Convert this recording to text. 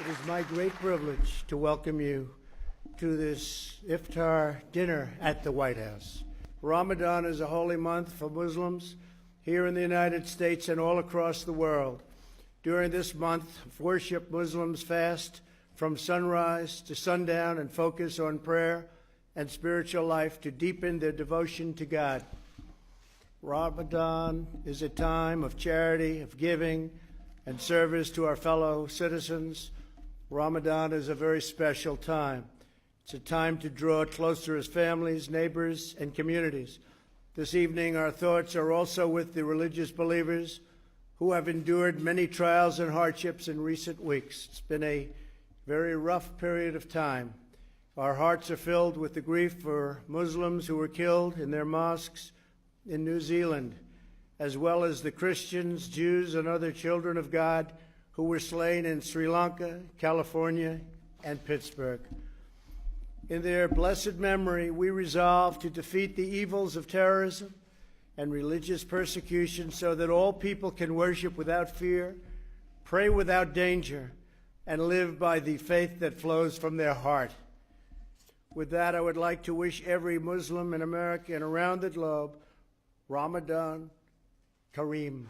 It is my great privilege to welcome you to this iftar dinner at the White House. Ramadan is a holy month for Muslims here in the United States and all across the world. During this month of worship, Muslims fast from sunrise to sundown and focus on prayer and spiritual life to deepen their devotion to God. Ramadan is a time of charity, of giving, and service to our fellow citizens. Ramadan is a very special time. It's a time to draw closer as families, neighbors, and communities. This evening, our thoughts are also with the religious believers who have endured many trials and hardships in recent weeks. It's been a very rough period of time. Our hearts are filled with the grief for Muslims who were killed in their mosques in New Zealand, as well as the Christians, Jews, and other children of God who were slain in Sri Lanka, California, and Pittsburgh. In their blessed memory, we resolve to defeat the evils of terrorism and religious persecution so that all people can worship without fear, pray without danger, and live by the faith that flows from their heart. With that, I would like to wish every Muslim in America and around the globe Ramadan Kareem.